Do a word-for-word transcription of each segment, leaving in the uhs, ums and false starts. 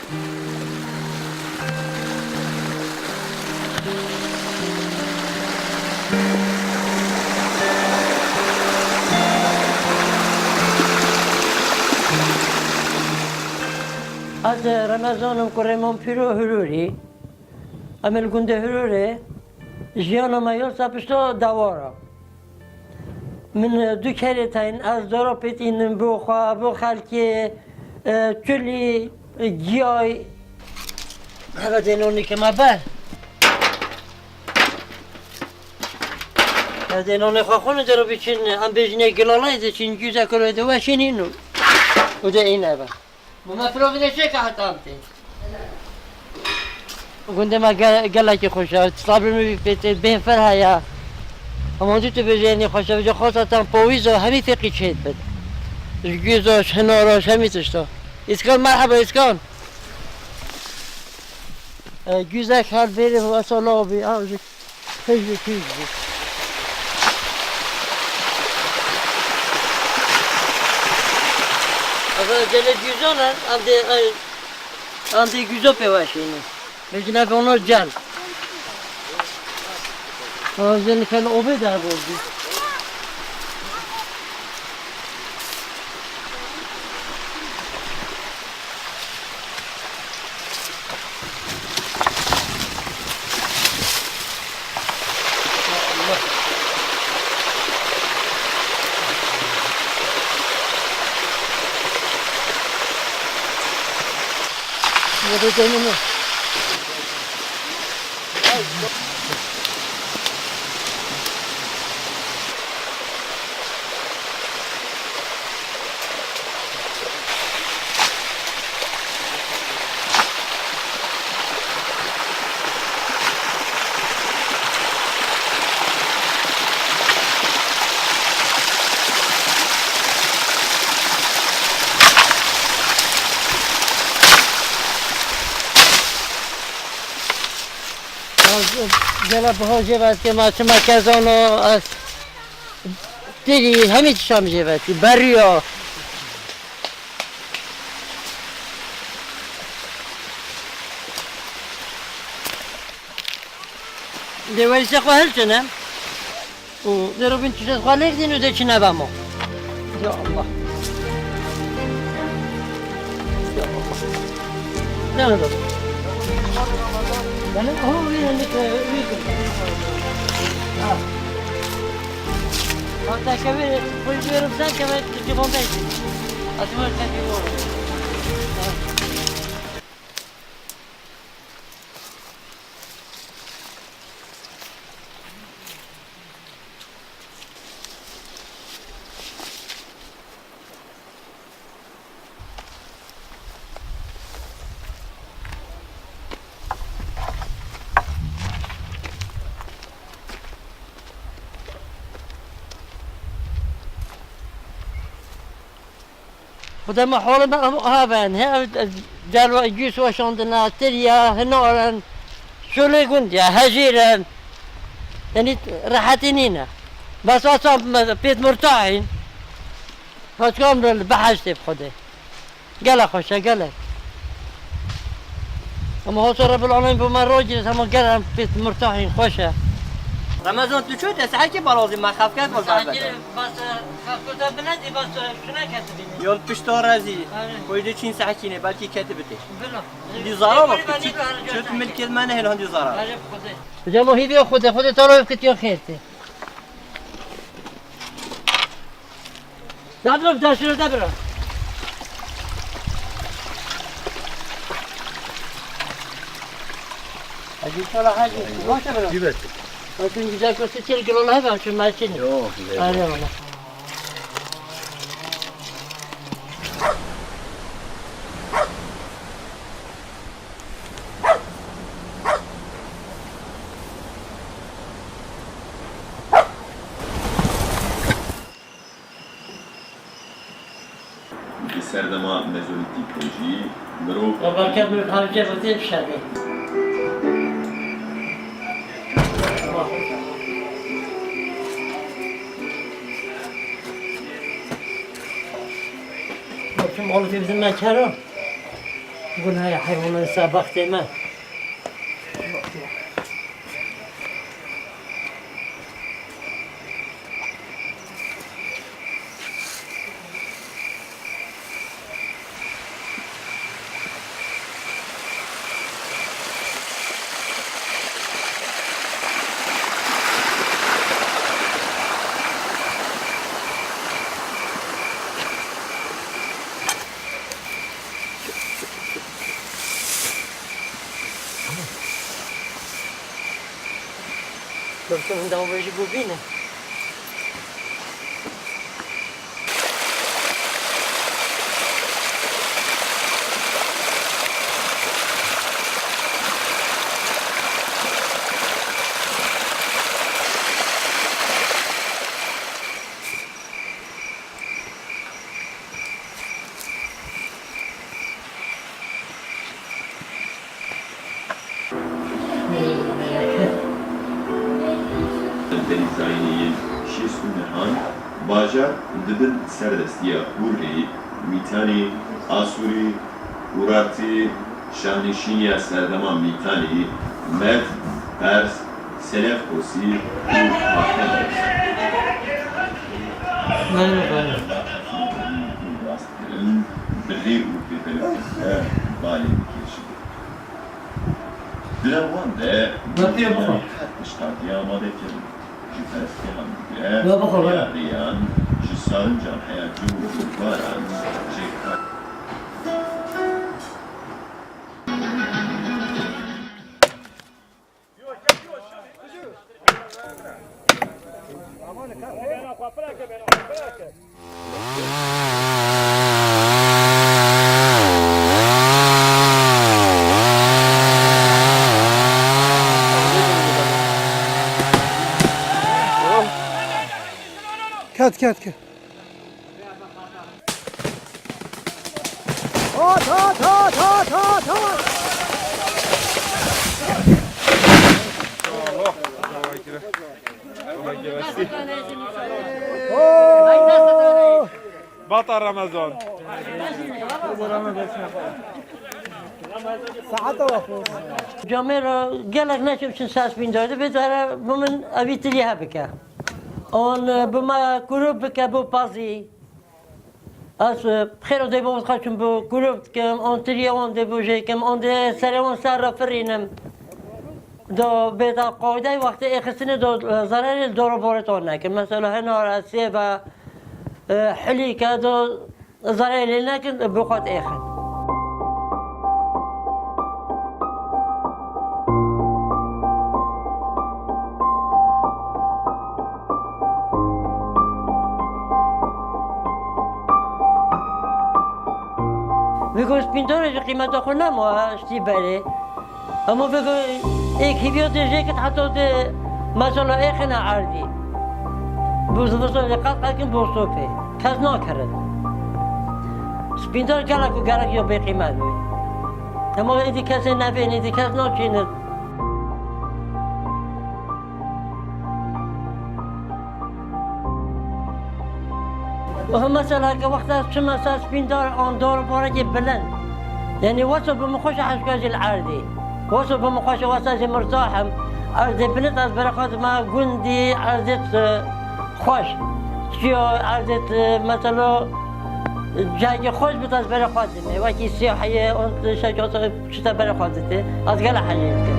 Ez Remezan im, kurê Mampîro Hirûrî. Em li gundê Hirûrê jiyana me ya ser pişta dewar e. Min, e, du kerê tayîn, ez dara pêtînim bo xwe, bo xelkê, e, çilî, e, giyay. Heve dê nonê ke me ber. Heve dê nonê xwe xwînin, dê re biçin, em bêjinê gilalay dê çin, cûze kuro dê weşînin û, û dê îne be. Mama firovî de çêka heta em tê. Gundê me ge-, gelekî xweş e. Sabir min bê tê, bêhfer heye. Hema dî tu bêjê, yanî xweş e, bêje xwasa tan powîz o, hemî feqî çêt bit. Ji gûz o, ji hinar o, ji hemî tişt o. Îskan, merheba, Îskan. E, gûzek her bêrê wesa lawbî, ew ji Hej ve tîz bû. Ava gelê güzel e, em dê, ay, em dê güzel pê weşînin. Bêjin ev ona gel. Ava gelê fel obê de ev oldu. Gele biho jê ve, ma çima kezano, ez Têdî hemî tişta min jê ve tî, beriya. Dê werîsê xwe hilçine û dê robin tiştê xwe lêk dîn û dê çine ve ma. Ya Allah. Ya Allah. Deme de. Benim, oh, bir, bir, bir, bir. Ha. Hatta kebe, koyuyorum sen kebe, telefon bekle. Atımı sen bir oğlum. Ha. Xwedê me holê me em ava ne, ev derwa gûs weşandina, tiriya, hinarin, şolê gund ya, hejîrin. Yanî rehetî nîne. Bes asa me pêt murtahîn. Paçka em li behiştê bi Xwedê. Gelek xweş e, gelek. Ama hosa Rebbil Alemîn bo me ragire, hema gelek em pêt murtahîn, xweş e. Remezan, tu çû te sehekî balazî me xefket xwe Sehekî zehmet. Bas, e, xefkota binedî, bas, e, şuna ketibîne. Yol pişta rezî. Aynen. Koyde çîn sehekîne, belkî ketibitê. Bila. Hindî zarar bak, çi, çi milkê me nehêl hindî zarar. Aynen, Xwedê. Cemo hîvî Xwedê, Xwedê tala ev kitiyo xêr tê. Da bro, da şunu da bro. Hacı, inşallah hacı. Boş ver bro. Evet. Bakın güzel kötü çirkin olay var şu maçın. Yok, güzel. Hadi eyvallah. Di serdema Mezolîtîk de jî mirov Babaker bir parçe batı şerbi. Bakın, oğlum, bizim ben kero. Gunahê heywanan ser bextê me. Doktor, hûn dawabêjî bû bîne. Berî zayînê yên şêst û nehan bajar di bin serdestiya Hûrrî, Mîtanî, Asûrî, Urartî, şahnîşîniya serdema Mîtanî, Med, Pers, Selevkosî û Parthenos. Bele, bele. Bi rê û pêvelûkê xwe balê dikêşin. Di nav wan de Metiye bixwe. Her tişt hatiye amade kirin. Ji perestê hev digire, We bixwe, we. Ya rêyan ji sarincan heya cû û cûvaran jê dikare. Ket, ket, ket. At, at, at, at, at, at. Oo! Bata Ramazan. Saeta we xweş. Camêra gelek neçe biçin ser spîndar, divê zere bi min evî tirî hebike. An, e, bi me kurû bike bo pazî. Ez, e, xêra dê bo xwe çim bo kurû dikim, an tirî wan dê bo jê kim, an dê serê wan ser re firînim. Do bê da qaydey wextê êxistinê do, e, zererê li doro borê ton nekin. Mesela hinare, sêve, e, hilîke do Zereyê lê nekin, bi xwe diêxin. Vê ku spîndorê ji qîmeta xwe nema, ha, ji tî berê. Hemû vê ku êk hîviya dê jê ket heta dê mesela êxine erdî. Bo zivistan dê qet qet kin bo sopê. Kes nakirin. Spîndar gelek û gelek ya bêqîmet bû. Hema êdî kesê nevên, êdî kes naçînin. Aha, mesela ke wexta ez çime ser spîndar an dor barekê bilind. Yanî wesa bi min xweş e hişka jî li erdê. Wesa bi min xweş e, wesa jî mirtah im. Erdê bilind ez berê xwe dime gundî, erdê, e, xweş. Çiyo erdê, e, mesela, cihekî xweş bit ez berê xwe dime. Wekî siyahiyê, on şeş Çi te berê xwe dite, ez gelek heyî dikim.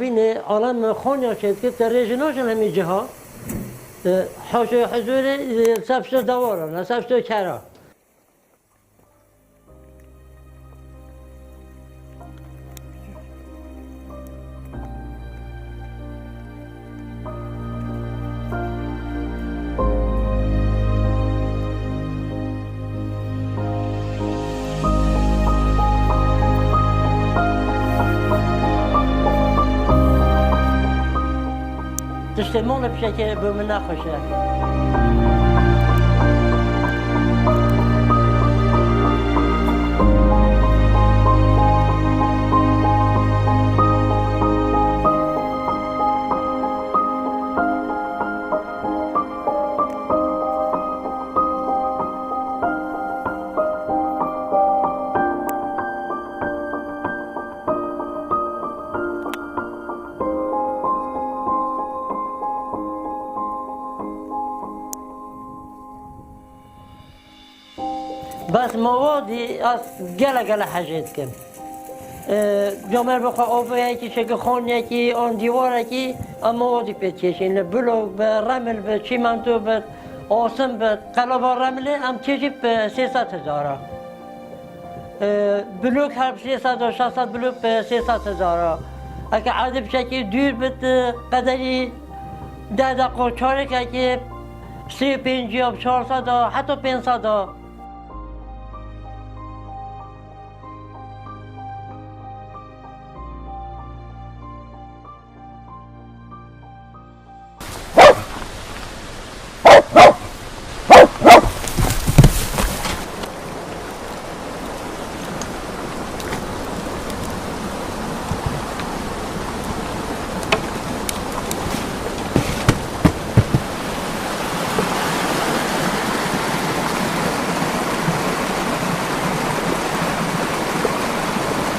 Yine alem Konya çêdikir, te rêjî naşin hemî ciha. E, haşê huzurê, e, sefso dewara, ne sefso kera. Tiştê mala pişekê bi min nexweş e. Bes ma wadî ez gele gele hejê dikim. E, camêr bixwe avê yekî, şekil xaniyekî, an dîwarekî, em ma wadî pê dikêşîn. Li blok be, remil be, çîmento be, asim be, qelaba remilê em kêşî bi sê sed hezar a. E, blok her sê sed û şeş sed blok bi sê sed hezar a. Eke erdî bi şekî dûr bit, qederî deh deqo çarekekê sê û pêncî ya, çar sed a, heta pênc sed a.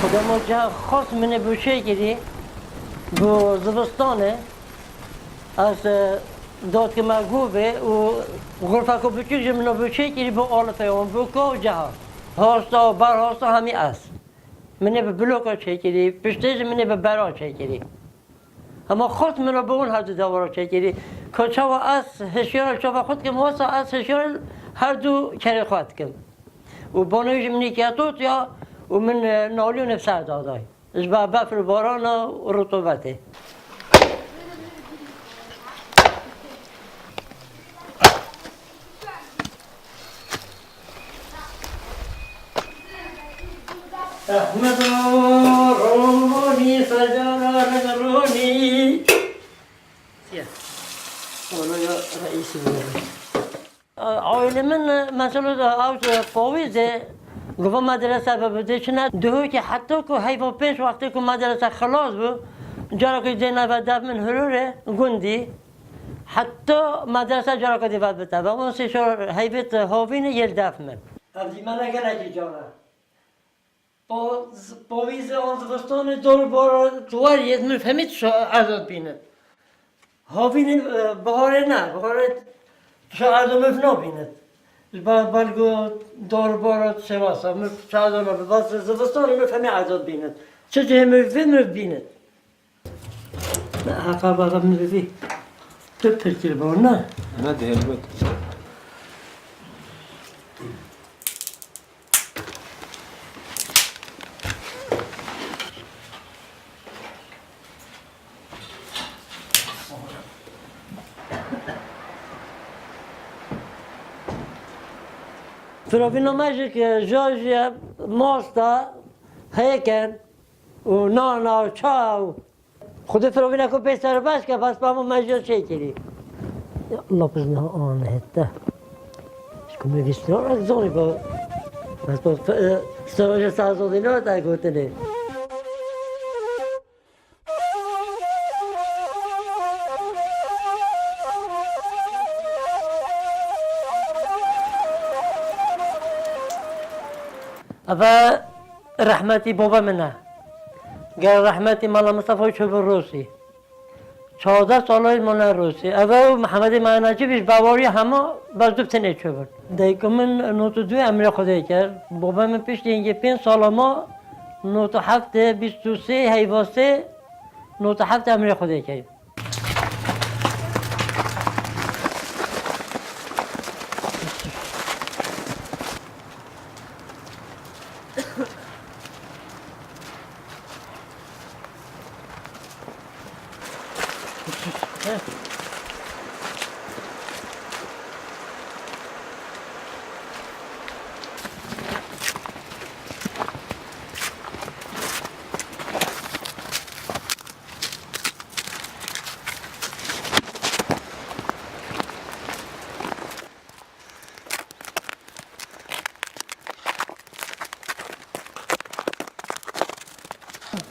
Xwedê me cih xas min ê bi çêkirî, bi zivistanê ez, e, datkime govê û xurfeko biçûk ji min ê bi çêkirî, bi alifê wan, bi ka û ceha. Hasta û berhasta hemî ez. Min ê bi bloka çêkirî, piştê jî min ê bi bera çêkirî. Hema xurt min re bi hûn herdu dewara çêkirî. Ka çawa ez hişyara çava xwe dikim, wesa ez hişyara herdu kerê xwe dikim. Û banê wî jî min ê ketot ya û min, e, nalî û nifser daday. Ji ber befr û barana û rutubetê. Ehmedo ronî, sercana ronî. Yes. Wala ya reîsî bû. Aîlê min, mesela, ew pawîzê guva medrese bibe, dê çine Duhokê, heta ku heyva pênc wextê ku medrese xilas bû, cara ku dê neve dev min Hirorê gundî, heta medrese cara ku dê ve bite. Ve wan sê şor heyvêt havînê yê li dev min. Ev dîmene gelekî can e. Pa-, z-, pavîzê an zivistanê dor bar tu weriyêt min fehmî tu şa erda dibînit. Havînê, e, biharê ne, biharê tu şa erda min nabînit. Ji ber belgo dor bar tu şewasa min tu şa erda nabînit. Bes zivistanê min fehmî erda dibînit. Çi cihê min vê min bînit. Heqa baba min vî. Tu pir kiribû, ne? Ne de helbet. Firovîna me jî ki jajî ye, masta, hêken û nana û çaw. Xwedê firovîneke pê serbaş ke, bes pamo me jî çêkirî. Ya Allah, bizna an hette. Ji ku me vî siror ez zonî ku. Bes bu, e, sirojê sazodî ne te gotinê. Eve rehmetî baba min e. Gel rehmetî Mala Mistefa Çobir Rosî. Çardeh sala mane Rûsî. Ev û Mihemedê Meyanacî vî ji bawarî hema bes du bi tenê çûbin. Dayika min nod û du emrê Xwedê kir. Baba min piştî hingê pênc sala ma nod û heft, bîst û sê, heyva sê, Nota heft emrê Xwedê kerîm.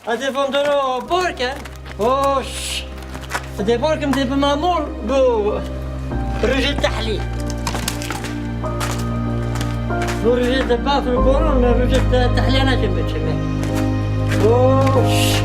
Ez ê van doro bor kem. Hoş. Ez ê bor kem, dê bi mamul bu rojê tehlî. Bu rojê de bafir boron, rojê de tehlî naçin biçime. Hoş.